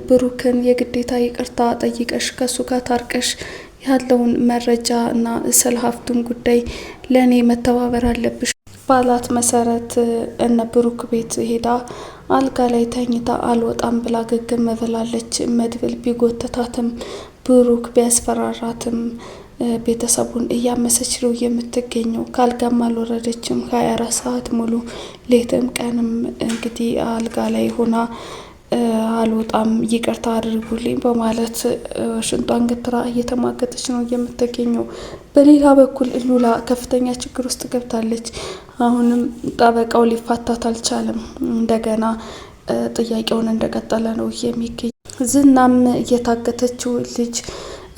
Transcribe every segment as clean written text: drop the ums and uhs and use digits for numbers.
ብሩክን የግዴታ ይቅርታ ጠይቀሽ ከሱ ጋር ታርቀሽ ያለውን መረጃ እና ስለ ሀብቱም ጉዳይ ለእኔ መተባበር አለብሽ ባላት መሰረት እነ ብሩክ ቤት ሄዳ አልጋ ላይ ተኝታ አልወጣም ብላ ግግም ብላለች። መድብል ቢጎተታትም ብሩክ ቢያስፈራራትም ቤተሰቡን እያመሰች ነው የምትገኘው። ከአልጋም አልወረደችም። 24 ሰዓት ሙሉ ሌትም ቀንም እንግዲህ አልጋ ላይ ሆና አልወጣም ይቅርታ አድርጉልኝ በማለት ሽንጧን ገትራ እየተማገተች ነው የምትገኘው። በሌላ በኩል ሉላ ከፍተኛ ችግር ውስጥ ገብታለች። አሁንም ጠበቃው ሊፋታት አልቻለም። እንደገና ጥያቄውን እንደቀጠለ ነው የሚገኝ። ዝናም እየታገተችው ልጅ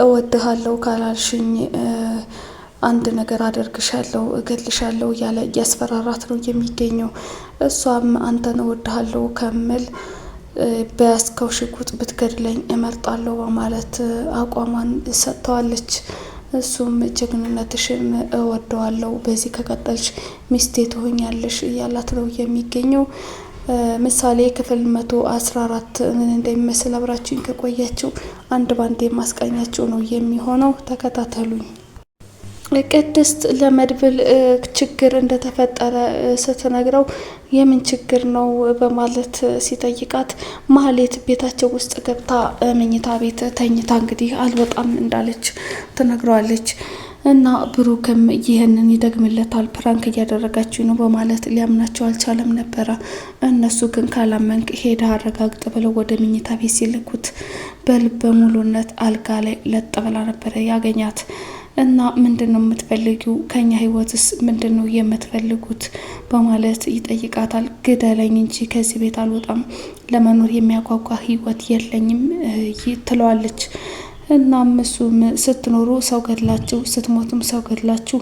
እወድሃለሁ ካላልሽኝ አንድ ነገር አደርግሻለሁ፣ እገልሻለሁ እያለ እያስፈራራት ነው የሚገኘው። እሷም አንተን እወድሃለሁ ከምል በያዝከው ሽጉጥ ብትገድለኝ እመርጣለሁ በማለት አቋሟን ሰጥተዋለች። እሱም ጀግንነትሽን እወደዋለሁ፣ በዚህ ከቀጠልሽ ሚስቴ ትሆኛለሽ እያላት ነው የሚገኘው። ምሳሌ ክፍል 114 ምን እንደሚመስል አብራችሁኝ ከቆያችሁ አንድ ባንድ የማስቃኛችሁ ነው የሚሆነው። ተከታተሉኝ። ቅድስት ለመድብል ችግር እንደተፈጠረ ስትነግረው የምን ችግር ነው በማለት ሲጠይቃት ማህሌት ቤታቸው ውስጥ ገብታ መኝታ ቤት ተኝታ እንግዲህ አልወጣም እንዳለች ትነግረዋለች። እና ብሩክም ይህንን ይደግምለታል። prank እያደረጋችሁ ነው በማለት ሊያምናቸው አልቻለም ነበረ። እነሱ ግን ካላመንክ ሄደ አረጋግጥ ብለው ወደ መኝታ ቤት ሲልኩት በልበ ሙሉነት አልጋ ላይ ለጥ ብላ ነበረ ያገኛት። እና ምንድን ነው የምትፈልጊው? ከኛ ህይወትስ ምንድን ነው የምትፈልጉት? በማለት ይጠይቃታል። ግደለኝ እንጂ ከዚህ ቤት አልወጣም፣ ለመኖር የሚያጓጓ ህይወት የለኝም ትለዋለች። እናም እሱም ስትኖሩ ሰው ገድላችሁ ስትሞቱም ሰው ገድላችሁ፣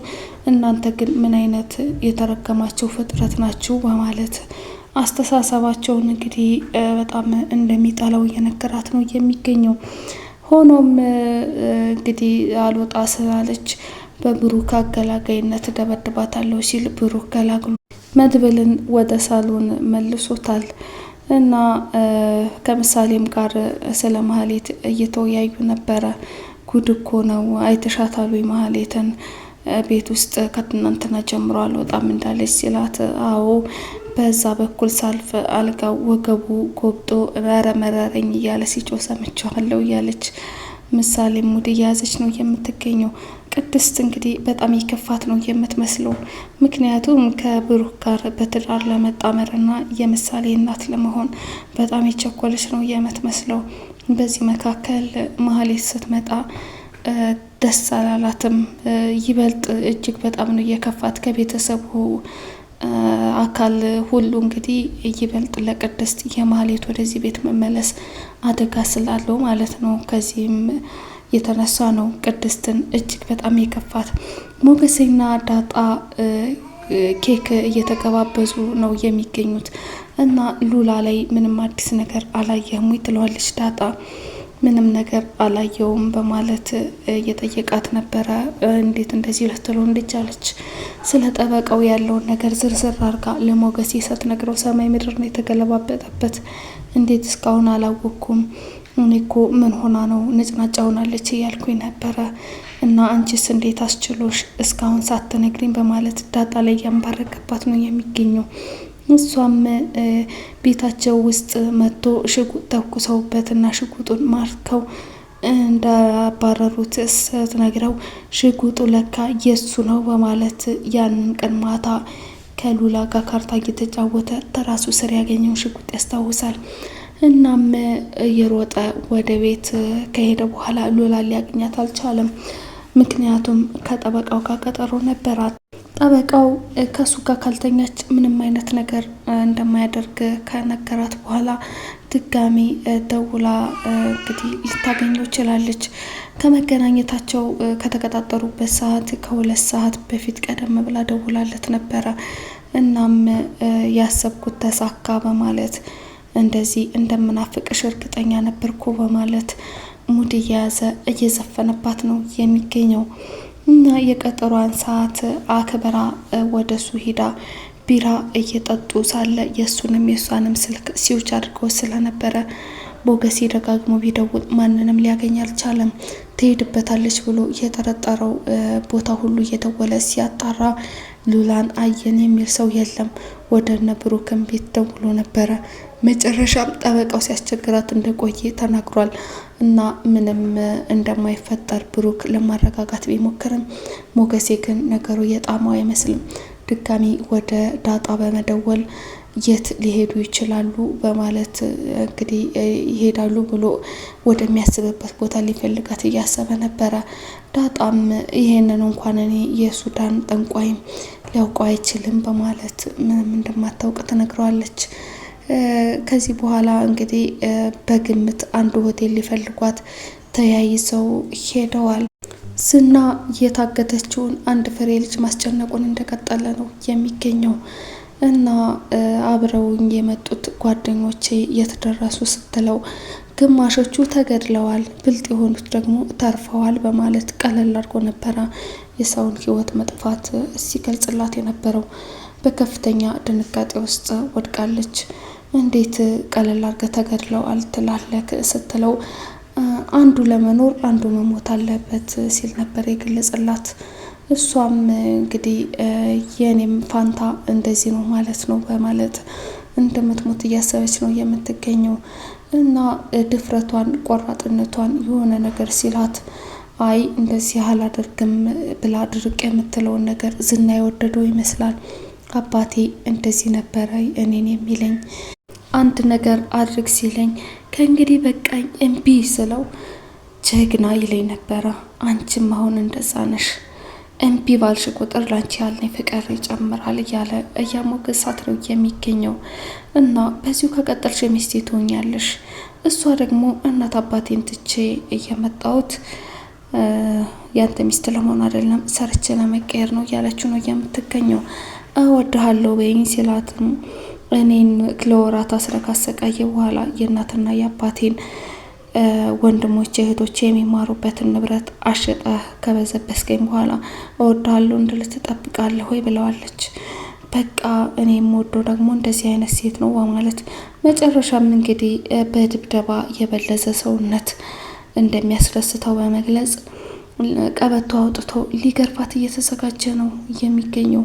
እናንተ ግን ምን አይነት የተረገማችሁ ፍጥረት ናችሁ? በማለት አስተሳሰባቸውን እንግዲህ በጣም እንደሚጠላው እየነገራት ነው የሚገኘው። ሆኖም እንግዲህ አልወጣ ስላለች በብሩክ አገላጋይነት ደበድባታለሁ ሲል ብሩክ ገላግሎ መድብልን ወደ ሳሎን መልሶታል። እና ከምሳሌም ጋር ስለ ማህሌት እየተወያዩ ነበረ። ጉድ እኮ ነው አይተሻታሉ ማህሌትን ቤት ውስጥ ከትናንትና ጀምሮ አልወጣም እንዳለች ሲላት፣ አዎ በዛ በኩል ሳልፍ አልጋው ወገቡ ጎብጦ ኧረ መረረኝ እያለ ሲጮህ ሰምቼዋለሁ እያለች ምሳሌ mood እየያዘች ነው የምትገኘው። ቅድስት እንግዲህ በጣም የከፋት ነው የምትመስለው። ምክንያቱም ከብሩክ ጋር በትዳር ለመጣመርና የምሳሌ እናት ለመሆን በጣም የቸኮለች ነው የምትመስለው። በዚህ መካከል መሀሌት ስትመጣ ደስ አላላትም። ይበልጥ እጅግ በጣም ነው የከፋት ከቤተሰቡ አካል ሁሉ እንግዲህ ይበልጥ ለቅድስት የማህሌት ወደዚህ ቤት መመለስ አደጋ ስላለው ማለት ነው። ከዚህም የተነሳ ነው ቅድስትን እጅግ በጣም የከፋት። ሞገሴና ዳጣ ኬክ እየተገባበዙ ነው የሚገኙት እና ሉላ ላይ ምንም አዲስ ነገር አላየህም ወይ ትለዋለች ዳጣ ምንም ነገር አላየውም በማለት እየጠየቃት ነበረ። እንዴት እንደዚህ ልትለው እንደቻለች ስለ ጠበቃው ያለውን ነገር ዝርዝር አርጋ ለሞገሴ ስትነግረው ሰማይ ምድር ነው የተገለባበጠበት። እንዴት እስካሁን አላወቅኩም? እኔ እኮ ምን ሆና ነው ነጭናጫ ሆናለች እያልኩኝ ነበረ እና አንቺስ እንዴት አስችሎሽ እስካሁን ሳትነግሪኝ በማለት ዳጣ ላይ እያንባረቀባት ነው የሚገኘው። እሷም ቤታቸው ውስጥ መጥቶ ሽጉጥ ተኩሰውበት እና ሽጉጡን ማርከው እንዳባረሩት ስትነግረው ሽጉጡ ለካ የሱ ነው በማለት ያንን ቀን ማታ ከሉላ ጋር ካርታ እየተጫወተ ተራሱ ስር ያገኘውን ሽጉጥ ያስታውሳል። እናም እየሮጠ ወደ ቤት ከሄደ በኋላ ሉላ ሊያገኛት አልቻለም። ምክንያቱም ከጠበቃው ጋር ቀጠሮ ነበራት። ጠበቃው ከእሱ ጋር ካልተኛች ምንም አይነት ነገር እንደማያደርግ ከነገራት በኋላ ድጋሚ ደውላ እንግዲህ ልታገኘው ችላለች። ከመገናኘታቸው ከተቀጣጠሩበት ሰዓት ከ2 ሰዓት በፊት ቀደም ብላ ደውላለት ነበረ። እናም ያሰብኩት ተሳካ በማለት እንደዚህ እንደምናፍቅሽ እርግጠኛ ነበርኩ በማለት mood እየያዘ እየዘፈነባት ነው የሚገኘው። እና የቀጠሯን ሰዓት አክብራ ወደ እሱ ሂዳ ቢራ እየጠጡ ሳለ የእሱንም የእሷንም ስልክ ሲውች አድርገው ስለነበረ ሞገሴ ደጋግሞ ቢደውል ማንንም ሊያገኝ አልቻለም። ትሄድበታለች ብሎ የጠረጠረው ቦታ ሁሉ እየደወለ ሲያጣራ ሉላን አየን የሚል ሰው የለም። ወደ እነ ብሩክን ቤት ደውሎ ነበረ። መጨረሻም ጠበቃው ሲያስቸግራት እንደቆየ ተናግሯል። እና ምንም እንደማይፈጠር ብሩክ ለማረጋጋት ቢሞክርም ሞገሴ ግን ነገሩ የጣመው አይመስልም። ድጋሚ ወደ ዳጣ በመደወል የት ሊሄዱ ይችላሉ በማለት እንግዲህ ይሄዳሉ ብሎ ወደሚያስብበት ቦታ ሊፈልጋት እያሰበ ነበረ። ዳጣም ይሄንን እንኳን እኔ የሱዳን ጠንቋይም ሊያውቀው አይችልም በማለት ምንም እንደማታውቅ ትነግረዋለች። ከዚህ በኋላ እንግዲህ በግምት አንድ ሆቴል ሊፈልጓት ተያይዘው ሄደዋል። ዝና የታገተችውን አንድ ፍሬ ልጅ ማስጨነቁን እንደቀጠለ ነው የሚገኘው። እና አብረውኝ የመጡት ጓደኞቼ የት ደረሱ ስትለው ግማሾቹ ተገድለዋል፣ ብልጥ የሆኑት ደግሞ ተርፈዋል በማለት ቀለል አድርጎ ነበረ የሰውን ሕይወት መጥፋት ሲገልጽላት የነበረው። በከፍተኛ ድንጋጤ ውስጥ ወድቃለች። እንዴት ቀለል አድርገህ ተገድለዋል ትላለህ ስትለው አንዱ ለመኖር አንዱ መሞት አለበት ሲል ነበር የገለጸላት። እሷም እንግዲህ የኔም ፋንታ እንደዚህ ነው ማለት ነው በማለት እንደምትሞት እያሰበች ነው የምትገኘው። እና ድፍረቷን፣ ቆራጥነቷን የሆነ ነገር ሲላት አይ እንደዚህ አላደርግም ብላ ድርቅ የምትለውን ነገር ዝና የወደደው ይመስላል። አባቴ እንደዚህ ነበረ እኔን የሚለኝ አንድ ነገር አድርግ ሲለኝ ከእንግዲህ በቃኝ እምቢ ስለው ጀግና ይለኝ ነበረ። አንቺም አሁን እንደዛ ነሽ፣ እምቢ ባልሽ ቁጥር ላንቺ ያለኝ ፍቅር ይጨምራል እያለ እያሞገሳት ነው የሚገኘው። እና በዚሁ ከቀጠልሽ ሚስቴ ትሆኛለሽ። እሷ ደግሞ እናት አባቴን ትቼ እየመጣሁት ያንተ ሚስት ለመሆን አይደለም ሰርቼ ለመቀየር ነው እያለችው ነው የምትገኘው። እወድሃለሁ በይኝ ሲላትም እኔን ለወራት አስረ ካሰቃየ በኋላ የእናትና የአባቴን ወንድሞቼ እህቶቼ የሚማሩበትን ንብረት አሽጠህ ከበዘበስከኝ በኋላ እወድሃለሁ እንድል ትጠብቃለህ ወይ ብለዋለች። በቃ እኔ የምወደው ደግሞ እንደዚህ አይነት ሴት ነው በማለት መጨረሻም እንግዲህ በድብደባ የበለዘ ሰውነት እንደሚያስደስተው በመግለጽ ቀበቶ አውጥቶ ሊገርፋት እየተዘጋጀ ነው የሚገኘው።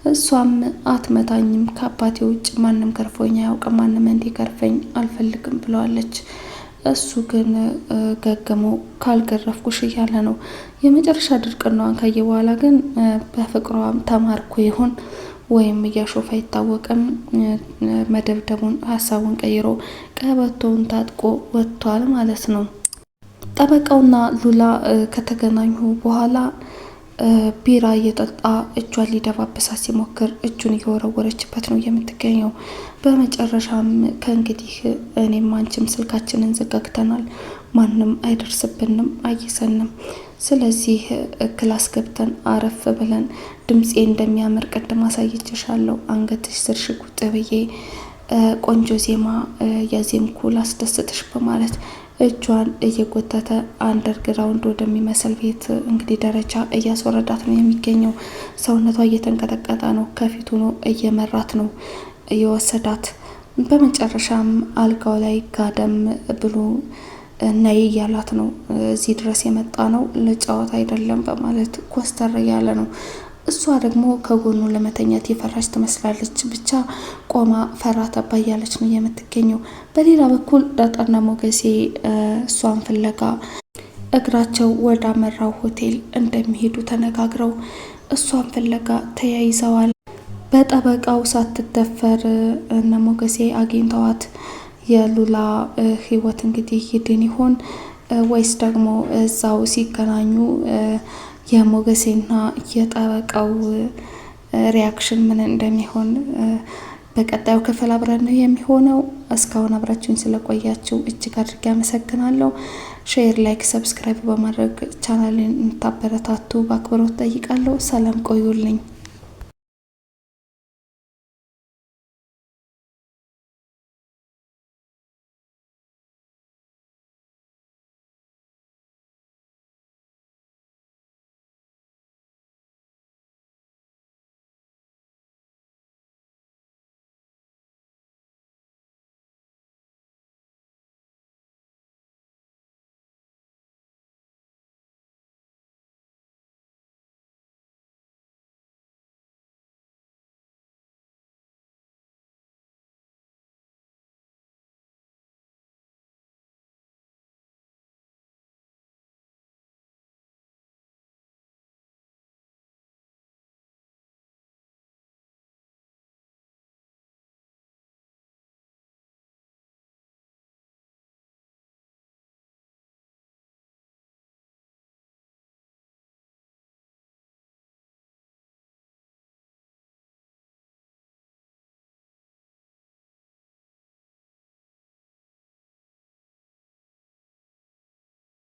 እሷም አትመታኝም፣ ከአባቴ ውጭ ማንም ገርፎኝ አያውቅም፣ ማንም እንዲገርፈኝ አልፈልግም ብለዋለች። እሱ ግን ገገሞ ካልገረፍኩሽ እያለ ነው። የመጨረሻ ድርቅናዋን ካየ በኋላ ግን በፍቅሯም ተማርኮ ይሆን ወይም እያሾፈ አይታወቅም። መደብደቡን ሀሳቡን ቀይሮ ቀበቶውን ታጥቆ ወጥቷል ማለት ነው። ጠበቃውና ሉላ ከተገናኙ በኋላ ቢራ እየጠጣ እጇን ሊደባበሳት ሲሞክር እጁን እየወረወረችበት ነው የምትገኘው። በመጨረሻም ከእንግዲህ እኔም አንቺም ስልካችንን ዘጋግተናል፣ ማንም አይደርስብንም፣ አይሰንም። ስለዚህ class ገብተን አረፍ ብለን ድምፄ እንደሚያምር ቅድም አሳይቼሻለሁ፣ አንገትሽ ስር ሽጉጥ ብዬ ቆንጆ ዜማ ያዜምኩ ላስደስትሽ በማለት እጇን እየጎተተ underground ወደሚመስል ቤት እንግዲህ ደረጃ እያስወረዳት ነው የሚገኘው። ሰውነቷ እየተንቀጠቀጠ ነው። ከፊቱ ነው እየመራት ነው እየወሰዳት። በመጨረሻም አልጋው ላይ ጋደም ብሎ ነይ እያላት ነው። እዚህ ድረስ የመጣ ነው ለጨዋታ አይደለም በማለት ኮስተር እያለ ነው። እሷ ደግሞ ከጎኑ ለመተኛት የፈራች ትመስላለች። ብቻ ቆማ ፈራ ተባ እያለች ነው የምትገኘው። በሌላ በኩል ዳጣና ሞገሴ እሷን ፍለጋ እግራቸው ወደ አመራው ሆቴል እንደሚሄዱ ተነጋግረው እሷን ፍለጋ ተያይዘዋል። በጠበቃው ሳትደፈር እነ ሞገሴ አግኝተዋት የሉላ ህይወት እንግዲህ ይድን ይሆን ወይስ ደግሞ እዛው ሲገናኙ የሞገሴና የጠበቃው reaction ምን እንደሚሆን በቀጣዩ ክፍል አብረን ነው የሚሆነው። እስካሁን አብራችሁን ስለቆያችሁ እጅግ አድርጌ አመሰግናለሁ። share፣ like፣ subscribe በማድረግ ቻናልን እንድታበረታቱ በአክብሮት ጠይቃለሁ። ሰላም ቆዩልኝ።